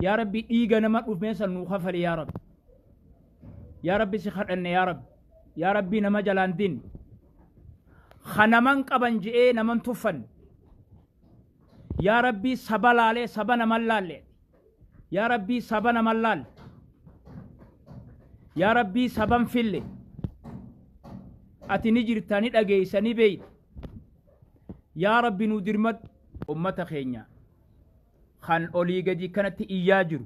Yaa Rabbi, dhiiga nama dhufee san nuu kafali. Yaa Rabbi, yaa Rabbi, si kadhanne. Yaa Rabbi, yaa Rabbi, nama jalaan dinne kanaman qaban je'ee naman tuffanne. Yaa Rabbi, saba laalee saba naman laalle. Yaa Rabbi, saba naman laalle. Yaa Rabbi, saban fille. Ati ni jirta, ni dhageeysa, ni beeyta. Yaa Rabbi, nu dirmadhu. Ummata keenya kan olii gadi kanatti iyyaa jiru,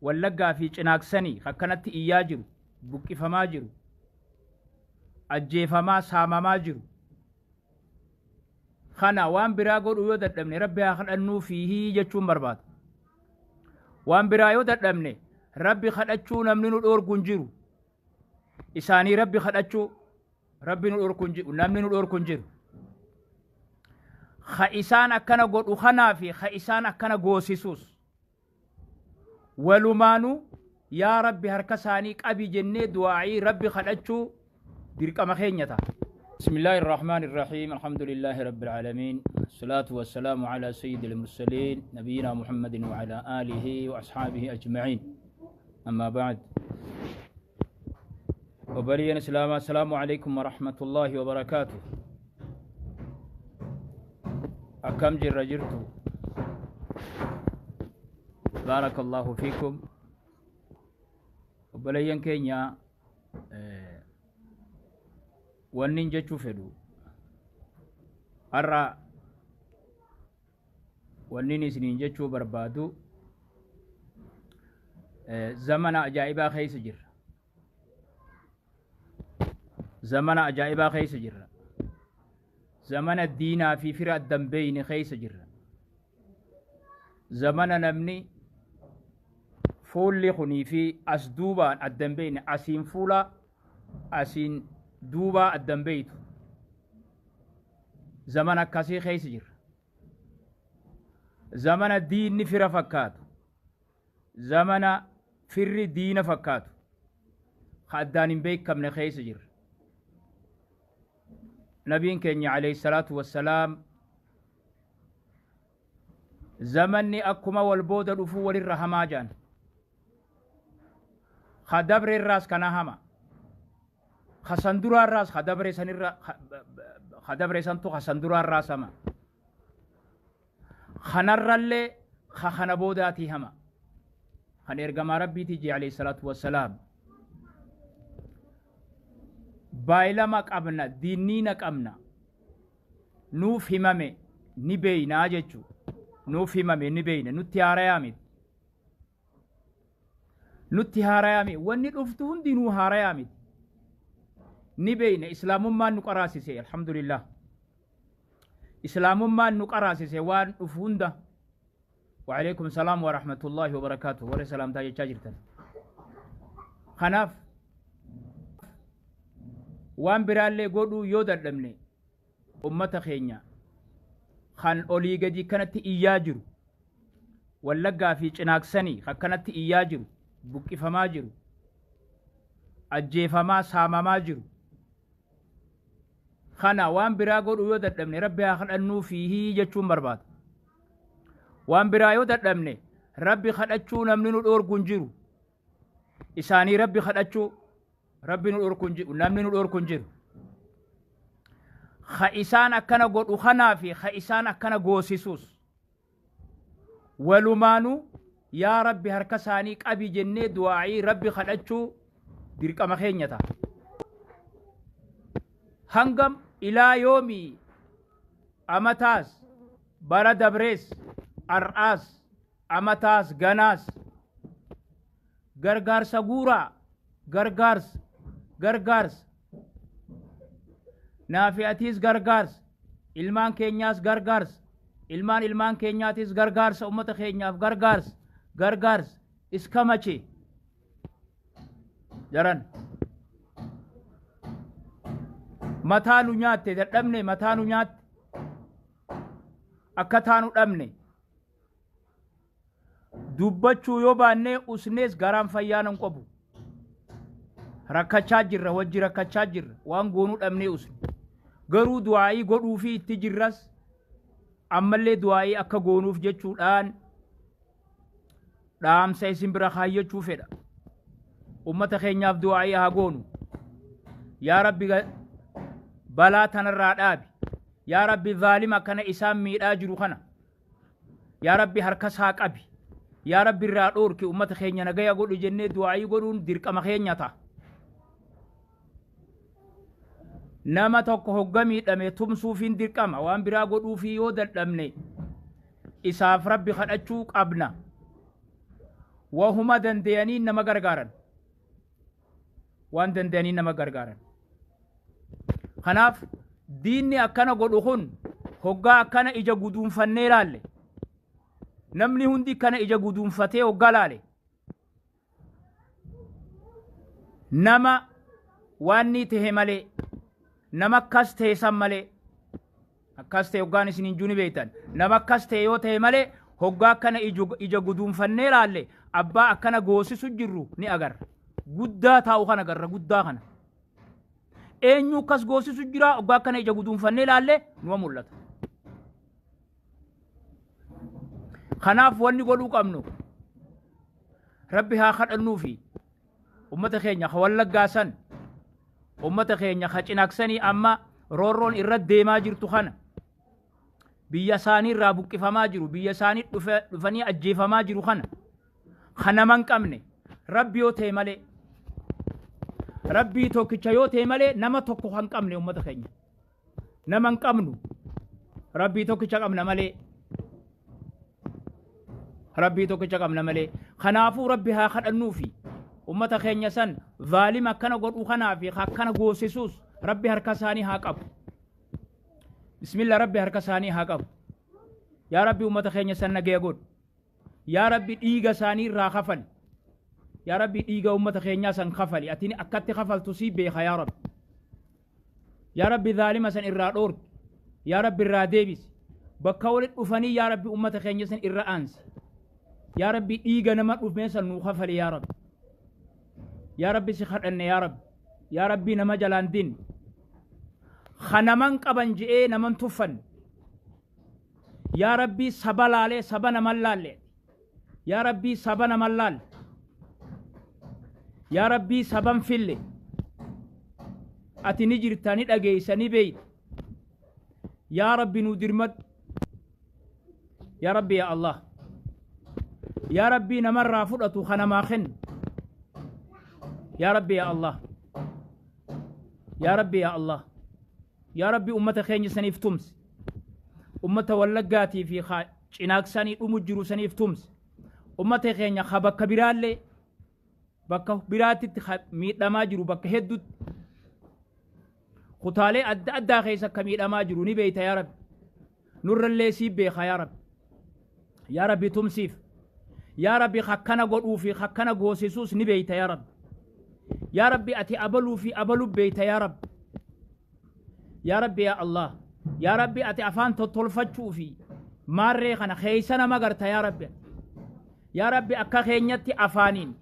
Wallaggaa fi Cinaaksanii akkanatti iyyaa jiru, buqqifamaa jiru, ajjeefamaa, saamamaa jiru kana, waan biraa godhuu yoo dadhabne Rabbi haa kadhannuu fiihii jechuun barbaada. Waan biraa yoo dadhabne Rabbi kadhachuu namni nu dhoorgu hin jiru. Isaanii Rabbi kadhachuu Rabbi nu dhorku hin jiru, namni nu dhorku hin jiru. Ka isaan akkana godhu kanaa fi ka isaan akkana goosisuus walumaanuu, yaa Rabbi, harka isaanii qabi jennee du'aa'ii Rabbi kadhachuu dirqama keenya ta'a. بسم الله الرحمن الرحيم، الحمد لله رب العالمين، الصلاة والسلام على سيد المرسلين نبينا محمد وعلى آله وأصحابه أجمعين، أما بعد. Obboleeyyan Islaamaa، السلام عليكم ورحمة الله وبركاته. Akkam jirra jirtu? بارك الله فيكم. Obboleeyyan keenya, wannin jechuu fedhu har'a, wannin isiniin jechuu barbaadu, zamana ajaa'ibaa keessa jirra. Zamana ajaa'ibaa keessa jirra. Zamana diinaa fi fira addan beeyne keessa jirra. Zamana namni fuulli kunii fi as duubaan addan beeyne, asiin fuula asiin duubaa addan beeytu, zamana akkasii keessa jirra. Zamana diinni fira fakkaatu, zamana firri diina fakkaatu, ka addaan hin beekamne keessa jirra. Nabiin keenya عليه الصلاة والسلام zamanni akkuma wal booda dhufuu walirra hamaa jaan. Ka dabre irraas kana hama, ka san duraarraas ka dabre sanirra, ka dabre santu ka san duraarraas hama, kanarrallee ka kana boodaatii hama. Kan ergamaa Rabbiitii jee عليه الصلاة والسلام. Baay'ilama qabna, diinniina qabna, nuuf himame, ni beeynaa jechuu. Nuuf himame, ni beeyna, nutti haarayaa miti, nutti haarayaa miti. Wanni dhuftu hundinuu haarayaa miti, ni beeyna. Islaamummaan nu qaraasise, alhamdulillah. Islaamummaan nu qaraasise waan dhufu hunda. وعليكم السلام ورحمة الله وبركاته. Warri salaamtaa jechaa jirtan. Kanaaf waan biraallee godhuu yoo dadhabne, ummata keenya kan olii gadi kanatti iyyaa jiru, Wallaggaa fi Cinaaksanii akkanatti iyyaa jiru, buqqifamaa jiru, ajjeefamaa, saamamaa jiru kana, waan biraa godhuu yoo dadhabne Rabbi haa kadhannuu fiihii jechuun barbaada. Waan biraa yoo dadhabne Rabbi kadhachuu namni nu dhoorgu hin jiru. Isaanii Rabbi kadhachuu Rabbi nu dhorku hin jiru, namni nu dhorku hin jiru. Ka isaan akkana godhu kanaa fi ka isaan akkana goosisuus walumaanuu, yaa Rabbi, harka isaanii qabi jennee du'aa'ii Rabbi kadhachuu dirqama keenya ta'a. Hangam ilaa yoomii amataas bara dabrees ar'aas amataas ganaas gargaarsa guuraa, gargaarsa, gargaarsa, naafi atiis gargaarsa, ilmaan keenyaas gargaarsa, ilmaan ilmaan keenyaatis gargaarsa, ummata keenyaaf gargaarsa, gargaarsa iskamache jaran mataa nu nyaatte. Dadhabne, mataa nu nyaatte, akka taanu dhabne. Dubbachuu yoo baannee usnees garaan fayyaa nan qabu. Rakkachaa jirra, wajji rakkachaa jirra, waan goonuu dhabnee usne. Garuu du'aa'ii godhuufii itti jirras, ammallee du'aa'ii akka goonuuf jechuudhaan. Dhaamsa isin bira kaayyachuu fedha. Ummata keenyaaf du'aa'ii haa goonu. Yaa Rabbi, balaa tanarraa dhaabi. Yaa Rabbi, zaalima kana isaan miidhaa jiru kana, yaa Rabbi, harka isaa qabi. Yaa Rabbi, irraa dhoorki, ummata keenya nagaya godhu jennee du'aa'ii godhuun dirqama keenya ta'a. Nama tokko hogga miidhame tumsuufiin dirqama. Waan biraa godhuufii yoo dadhabne, isaaf Rabbi kadhachuu qabna. Wahuma danda'aniin nama gargaaran, waan danda'aniin nama gargaaran. Kanaaf diinni akkana godhu kun, hoggaa akkana ija guduunfannee laalle, namni hundi kana ija guduunfatee hoggaa laale, nama waan ni tahe malee, nama akkas ta'e san malee, akkas ta'e hoggaan isin hin ni beektan, nama akkas ta'e yoo ta'e malee, hoggaa akkana ija guduunfannee laalle, abbaa akkana goosisu jirru ni agarra. Guddaa taa'u kana agarra. Guddaa kana eenyu akkas goosisu jira? Hoggaa akkana ija guduunfannee laalle, numa mul'ata. Kanaaf wanni godhuu qabnu, Rabbi haa kadhannuufi. Ummata keenya ka Wallaggaa san, ummata keenya ka Cinaaksanii amma roorroon irra deemaa jirtu kana, biyya isaanii irraa buqqifamaa jiru, biyya isaanii dhufanii ajjeefamaa jiru kana, ka nama hin qabne, Rabbi yoo ta'e malee, Rabbii tokkicha yoo ta'e malee, nama tokko kan qabne, ummata keenya nama hin qabnu, Rabbii tokkicha qabna malee, Rabbii tokkicha qabna malee. Kanaafuu Rabbi haa kadhannuufi. Ummata keenya san zaalima akkana godhu kanaa fi akkana goosisuus Rabbi harka isaanii haa qabu. Bismillah, Rabbi harka isaanii haa qabu. Yaa Rabbi, ummata keenya san nagaya godhu. Yaa Rabbi, dhiiga isaanii irraa kafali. Yaa Rabbi, dhiiga ummata keenyaa san kafali. Ati akkatti kafaltu sii beeka. Yaa Rabbi, yaa Rabbi, zaalima san irraa dhoorki. Yaa Rabbi, irraa deebisi. Bakka walitti dhufanii, yaa Rabbi, ummata keenya san irra aansi. Yaa Rabbi, dhiiga nama dhufee san nuu kafali. Yaa Rabbi, yaa Rabbi, si kadhanne. Yaa Rabbi, yaa Rabbi, nama jalaan din kanaman qaban je'ee naman tuffanne. Yaa Rabbi, saba laalee saba naman laalle. Yaa Rabbii, saba naman laalle. Yaa Rabbii, saban fille. Ati ni jirta, ni dhageeysa, ni beeyta. Yaa Rabbi, nu dirmadhu. Yaa Rabbi, yaa Allah, yaa Rabbii, namarraa fudhatu kanamaa kennu. Yaa Rabbi, yaa Allah, yaa Rabbi, yaa Allah, yaa Rabbi, ummata keenya saniif tumsi. Ummata Wallaggaatii fi Cinaaksanii dhumu jiru saniif tumsi. Ummata keenya ka bakka biraallee, bakka biraatitti miidhamaa jiru, bakka hedduutti, kutaalee adda addaa keessa akka miidhamaa jiru ni beeyta. Yaa Rabbi, nurrallee sii beeka. Yaa Rabbi, yaa Rabbi, tumsiif. Yaa Rabbi, akkana godhuu fi akkana goosisuus ni beeyta. Yaa Rabbi, yaa Rabbi, ati abaluu fi abaluu beeyta. Yaa Rabbi, yaa Rabbi, yaa Allah, yaa Rabbi, ati afaan tottolfachuu fi maarree kana keeysa nama garta. Yaa Rabbi, yaa Rabbi, akka keenyatti afaaniin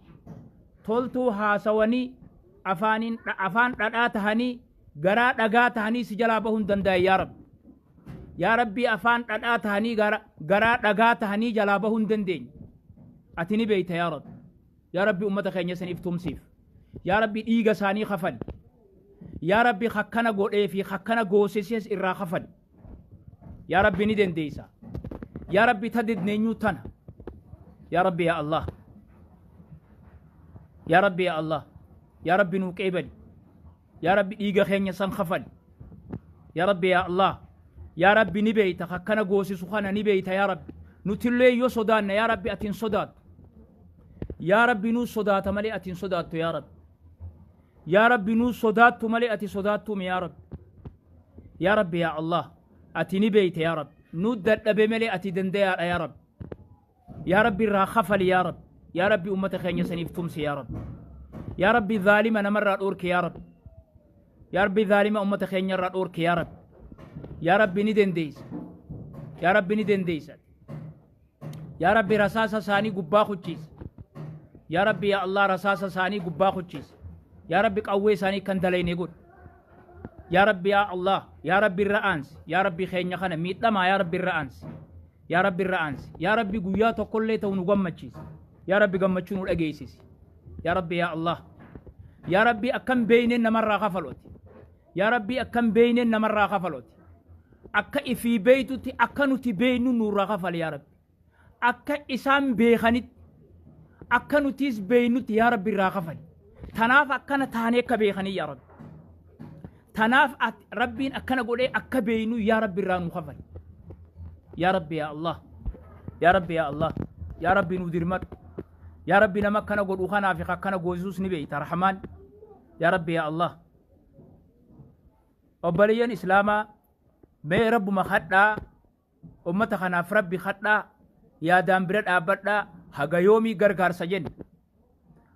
toltuu haasawanii, afaaniin afaan dhadhaa tahanii, garaa dhagaa tahanii si jalaa bahuu hin danda'an. Yaa Rabbi, yaa Rabbi, afaan dhadhaa tahanii, garaa dhagaa tahanii jalaa bahuu hin dandeenye. Ati ni beeyta. Yaa Rabbi, yaa Rabbi, ummata keenya saniif tumsiif. Yaa Rabbi, dhiiga isaanii kafali. Yaa Rabbi, akkana godhee fi akkana goosisees irraa kafali. Yaa Rabbi, ni dandeeysa. Yaa Rabbi, ta didneenyuu tana. Yaa Rabbi, yaa Allah, yaa Rabbi, yaa Allah, yaa Rabbi, nuu qeebali. Yaa Rabbi, dhiiga keenya san kafali. Yaa Rabbi, yaa Allah, yaa Rabbi, ni beeyta. Akkana goosisu kana ni beeyta. Yaa Rabbi, nutillee yoo sodaanna, yaa Rabbi, ati hin sodaattu. Yaa Rabbi, nuu sodaata malee ati hin sodaattu. Yaa Rabbi, yaa Rabbi, nuu sodaattu malee ati sodaattuumi. Yaa Rabbi, yaa Rabbi, yaa Allah, ati ni beeyta. Yaa Rabbi, nuu dadhabe malee ati dandayaadha. Yaa Rabbi, yaa Rabbi, irraa kafali. Yaa Rabbi, yaa Rabbi, ummata keenya saniif tumsi. Yaa Rabbi, yaa Rabbi, zaalima namarraa dhoorke. Yaa Rabbi, yaa Rabbi, zaalima ummata keenya irraa dhoorke. Yaa Rabbi, yaa Rabbi, ni dandeeysa. Yaa Rabbi, ni dandeeysa. Yaa Rabbi, rasaasa isaanii gubbaa kuchiisa. Yaa Rabbi, yaa Allah, rasaasa isaanii gubbaa kuchiisa. Yaa Rabbi, qawwee isaanii kan dalayne godhu. Yaa Rabbi, yaa Allah, yaa Rabbi, irra aansi. Yaa Rabbi, keenya kana miidhamaa, yaa Rabbi, irra aansi. Yaa Rabbi, irra aansi. Yaa Rabbi, guyyaa tokkollee ta'u nu gammachiisa. Yaa Rabbi, gammachuu nu dhageessisi. Yaa Rabbi, yaa Allah, yaa Rabbi, akkam beeyneen namarraa kafalooti. Yaa Rabbi, akkam beeyneen namarraa kafalooti. Akka ifii beeytutti, akka nuti beeynu nurraa kafali. Yaa Rabbi, akka isaan beekanitti, akka nutis beeynutti, yaa Rabbi, irraa kafali. Tanaaf akkana taanee akka beekanii, yaa Rabbi, tanaaf Rabbiin akkana godhee akka beeynu, yaa Rabbi, irraa nu kafali. Yaa Rabbi, yaa Allah, yaa Rabbi, yaa Allah, yaa Rabbi, nu dirmadhu. Yaa Rabbi, nama akkana godhu kanaaf akkana goosisuus ni beeyta, Rahmaan. Yaa Rabbi, yaa Allah. Obboleeyyan Islaamaa, mee Rabbuma kadhaa, ummata kanaaf Rabbi kadhaa, yaadaan bira dhaabbadhaa. Haga yoomii gargaarsa jenne?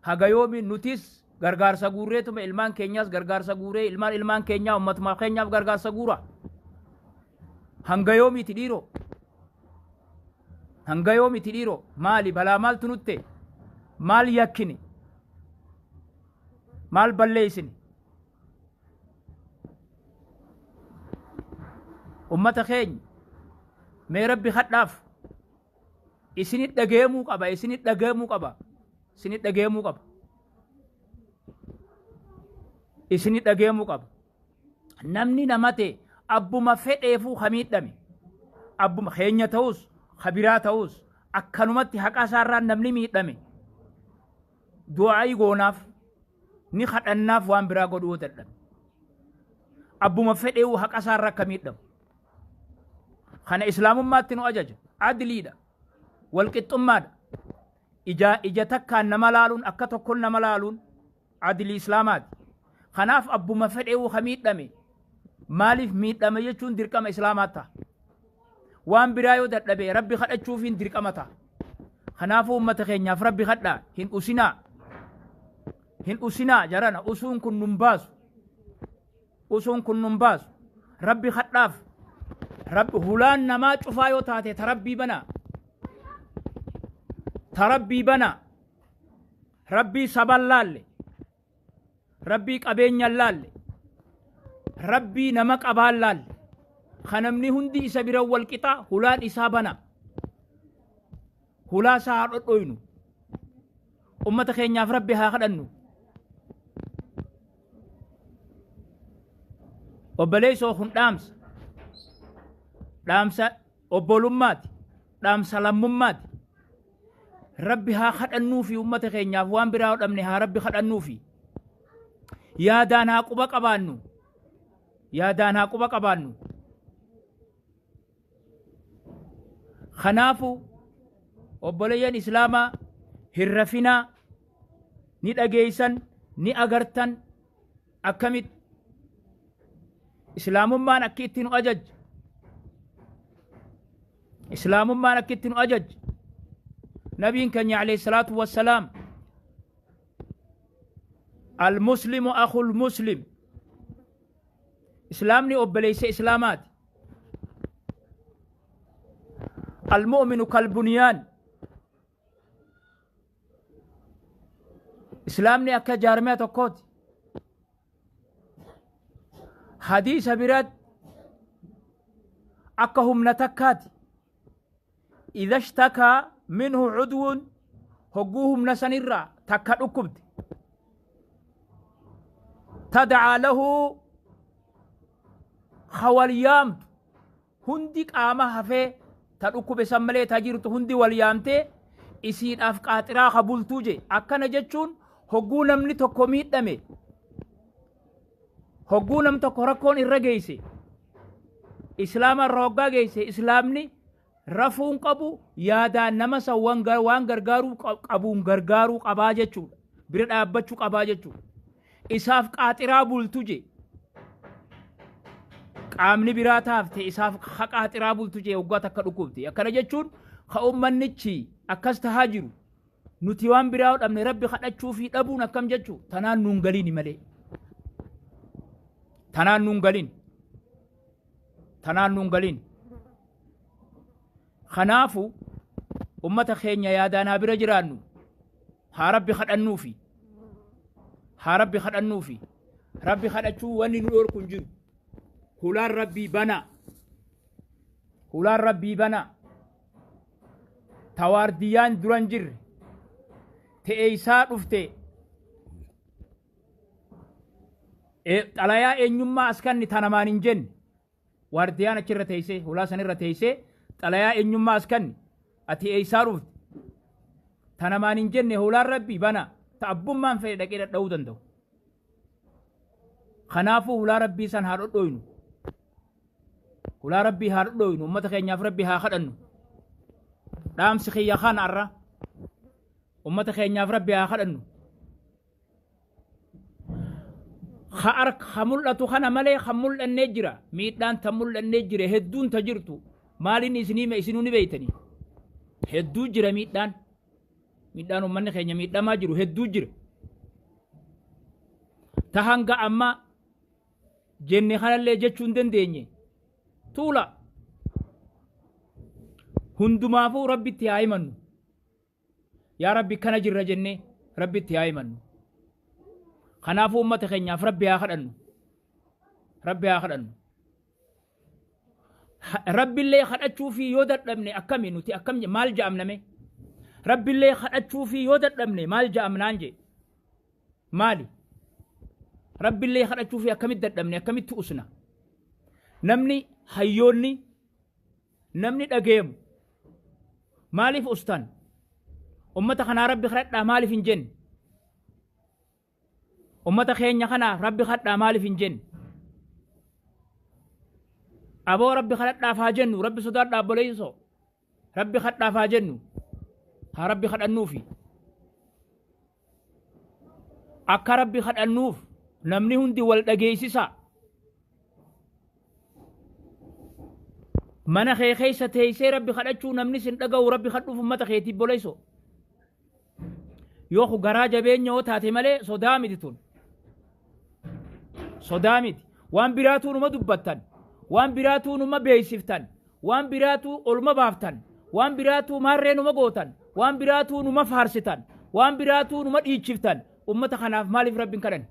Haga yoomii nutis gargaarsa guurreetuma, ilmaan keenyaas gargaarsa guuree, ilmaan ilmaan keenyaa, ummatuma keenyaaf gargaarsa guura? Hanga yoomiiti dhiiroo? Hanga yoomiiti dhiiroo? Maali balaa? Maaltu nutte? Maal yakkine? Maal balleeysine? Ummata keenya mee Rabbi kadhaaf. Isinit dhageemuu qaba, isinit dhageemuu qaba, isinit dhageemuu qaba, isinit dhageemuu qaba. Namni nama ta'e, abbuma fedheefuu ka miidhame, abbuma keenya ta'us ka biraa ta'us, akkanumatti haqa isaarraan namni miidhame du'aa'ii goonaaf, ni kadhannaaf. Waan biraa godhuu dadhabe, abbuma fedheewu haqa isaarra akka miidhamu kana Islaamummaatti nu ajaja. Adliidha, walqixxummaadha. Ija ija takkaan nama laaluun, akka tokkon nama laaluun adlii Islaamaati. Kanaaf abbuma fedheewu ka miidhame maaliif miidhame jechuun dirqama Islaamaa ta'a. Waan biraa yoo dadhabe, Rabbi kadhachuufiin dirqama ta'a. Kanaafuu ummata keenyaaf Rabbi kadhaa. Hin usinaa, hin usinaa jarana. Usuun kun nun baasu, usuun kun nun baasu. Rabbi kadhaaf. Rabbi hulaan namaa cufaa yoo taate, ta Rabbii banaa, ta Rabbii banaa. Rabbii saban laalle, Rabbii qabeenyan laalle, Rabbii nama qabaan laalle, ka namni hundi isa bira wal qixa. Hulaan isaa bana, hulaa isaa haa dhodhoynu. Ummata keenyaaf Rabbi haa kadhannu. Obboleessoo, kun dhaamsa, dhaamsa obbolummaati, dhaamsa lammummaati. Rabbi haa kadhannuufi ummata keenyaaf. Waan biraa dhabne, haa Rabbi kadhannuufi. Yaadaan haa quba qabaannu, yaadaan haa quba qabaannu. Kanaafu obboleeyyan Islaamaa, hin rafinaa. Ni dhageeysan, ni agartan akkamitti Islaamummaan akki itti nu ajajja. Islaamummaan akki itti nu ajajja. Nabiin keenya alayhi salaatu wassalaam, "المسلم أخو المسلم". Islaamni obboleeysa Islaamaati. المؤمن كالبنيان. Islaamni akka jaarmee tokkooti. Hadiisa biratti akka humna takkaati. إذا اشتكى منه عضو، hogguu humna sanirraa takka dhukkubde, تداعى له wal yaamtu hundi. Qaama hafee ta dhukkube san malee ta jirtu hundi wal yaamtee isiidhaaf qaaxiraa ka bultuu je. Akkana jechuun hogguu namni tokko miidhame, hogguu nam tokko rakkoon irra geeyse, Islaama irra hoggaa geeyse, Islaamni rafuun qabu. Yaadaan nama san waan gargaaruu qabuun gargaaruu qabaa jechuudha, bira dhaabbachuu qabaa jechuudha. Isaaf qaaxiraa bultu je. Qaamni biraa taafte isaaf qaaxiraa bultu je waggaa takka dhukkubte. Akkana jechuun ka ummannichi akkas tahaa jiru, nuti waan biraa dhabne, Rabbi kadhachuu fi dhabuun akkam jechuu? Tanaan nuun galiini malee, tanaan nuun galin, tanaan nuun galin. Kanaafu ummata keenya yaadaan haa bira jiraannu, haa Rabbi kadhannuufi, haa Rabbi kadhannuufi. Rabbi kadhachuu wanni nu dhorku hin jiru. Hulaan Rabbii banaa, hulaan Rabbii banaa, tawaardiyyaan dura hin jirre. Te'eeysaa dhufte, xalayaa eenyummaa as kanni tanamaan hin jenne, waardiyaan achirra teessee, hulaa sanirra teessee, xalayaa eenyummaa as kanni, ati eeysaa dhufte tanamaan hin jenne, hulaan Rabbii bana ta abbummaan fedhe dhaqee dhadha'uu danda'u. Kanaafuu hulaa Rabbii san haa dhodhooynu. Hulaa Rabbii haa dhodhooynu. Ummata keenyaaf Rabbi haa kadhannu. Dhaamsi kiyya kana arra. Ummata keenyaaf Rabbi haa kadhannu. Ha ark ha mul'atu kana malee kan mul'annee jira. Miidhaan ta mul'annee jira, hedduun ta jirtu. Maaliin isinii me isinuu ni beeytanii. Hedduu jira miidhaan. Miidhaan uummanni keenya miidhamaa jiru hedduu jira. Ta hanga amma jenne kanallee jechuu hin dandeenye. Tuula. Hundumaafuu Rabbitti haa himannu. Yaa Rabbi, kana jirra jennee Rabbitti haa himannu. Kanaafuu uummata keenyaaf Rabbi haa kadhannu. Rabbi haa kadhannu. Rabbillee kadhachuu fi yoo dadhabne akkami nuti, akkam maal ja'amname? Rabbillee kadhachuu fi yoo dadhabne maal ja'amnaan jee? Maali? Rabbillee kadhachuu fi akkamitti dadhabne, akkamitti usna? Namni hayyoonni, namni dhageemu maaliif ustan? Ummata kanaa Rabbi kadhadhaa maaliif hin jenne? Ummata keenya kanaaf Rabbi kadhadhaa maaliif hin jenne? Aboo, Rabbi kadhadhaaf haa jennu. Rabbi sodaadhaa, obboleessoo. Rabbi kadhaaf haa jennu. Haa Rabbi kadhannuufi. Akka Rabbi kadhannuuf namni hundi wal dhageessisa. Mana kee keessa teessee Rabbi kadhachuu namni sin dhaga'u, Rabbi kadhuuf ummata keetiif, obboleessoo. Yoo garaa jabeenya yoo taate malee sodaa miti tun. Sodaa miti. Waan biraatuu numa dubbattan. Waan biraatuu numa beeksiftan. Waan biraatuu olma baaftan. Waan biraatuu maarree numa gootan. Waan biraatuu numa faarsitan. Waan biraatuu numa dhiichiftan. Ummata kanaaf maaliif Rabbiin kadhan?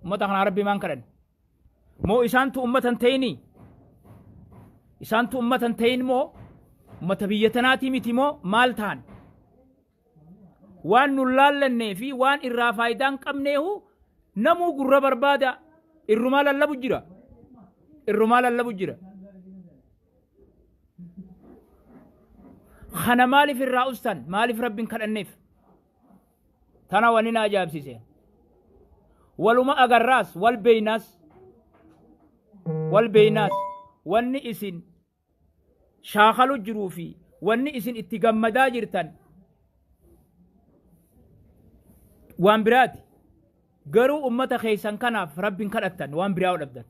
Ummata kanaaf Rabbi maan kadhan? Moo isaantu ummata hin ta'inii? Isaantu ummata hin ta'in moo, ummata biyya tanaatii miti moo, maal ta'an? Waan nun laallannee fi waan irraa faayidaa hin qabneehu namuu gurra barbaada, irrumaa lallabu jira. Irrumaa lallabu jira. Kana maaliif irraa ustan? Maaliif Rabbiin kadhanneef? Tana wanni na ajaa'ibsiise. Waluma agarraas, wal beeynaas, wal beeynaas, wanni isin shaakalu jiruu fi wanni isin itti gammadaa jirtan waan biraati. Garuu ummata keessan kanaaf Rabbiin kadhattan waan biraa dhabdan.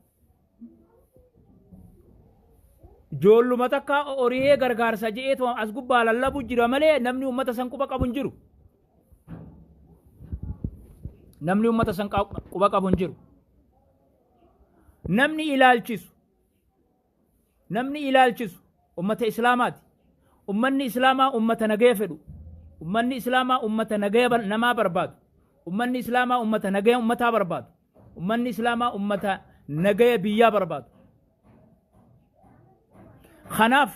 Ijoolluma takka horiyee gargaarsa je'eetu as gubbaa lallabu jira malee namni ummata san quba qabu hin jiru. Namni ummata san quba qabu hin jiru. Namni ilaalchisu, namni ilaalchisu ummata Islaamaati. Ummanni Islaamaa ummata nagaya fedhu. Ummanni Islaamaa ummata nagaya namaa barbaadu. Ummanni Islaamaa ummata nagaya ummataa barbaadu. Ummanni Islaamaa ummata nagaya biyyaa barbaadu. Kanaaf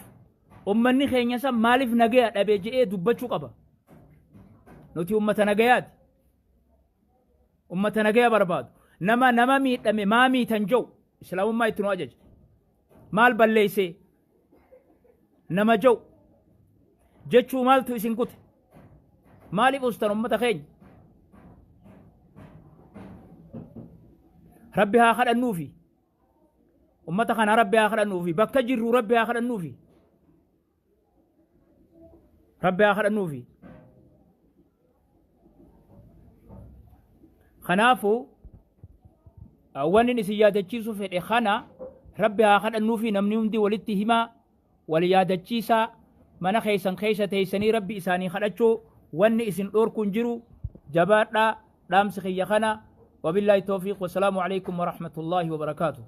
ummanni keenya san maaliif nagaya dhabe je'ee dubbachuu qaba. Nuti ummata nagayaati. Ummata nagaya barbaadu. Nama nama miidhame maa miitan je'u Islaamummaa itti nu ajaja. Maal balleessee nama je'u jechuu maaltu isin kute? Maaliif ustan ummata keenya? Rabbi haa kadhannuufi. Ummata kana Rabbi haa kadhannuufi. Bakka jirru Rabbi haa kadhannuufi. Rabbi haa kadhannuufi. Kanaafuu wanni isin yaadachiisuu fedhe kana, Rabbi haa kadhannuufi. Namni hundi walitti himaa, wal yaadachiisaa. Mana keessan keessa teessanii Rabbi isaanii kadhachuu wanni isin dhoorku hin jiru. Jabaadhaa, dhaamsi kiyya kana. Wabillaahi tawfiiq, wasalaamu alaikum warahmatullaahi wabarakaatu.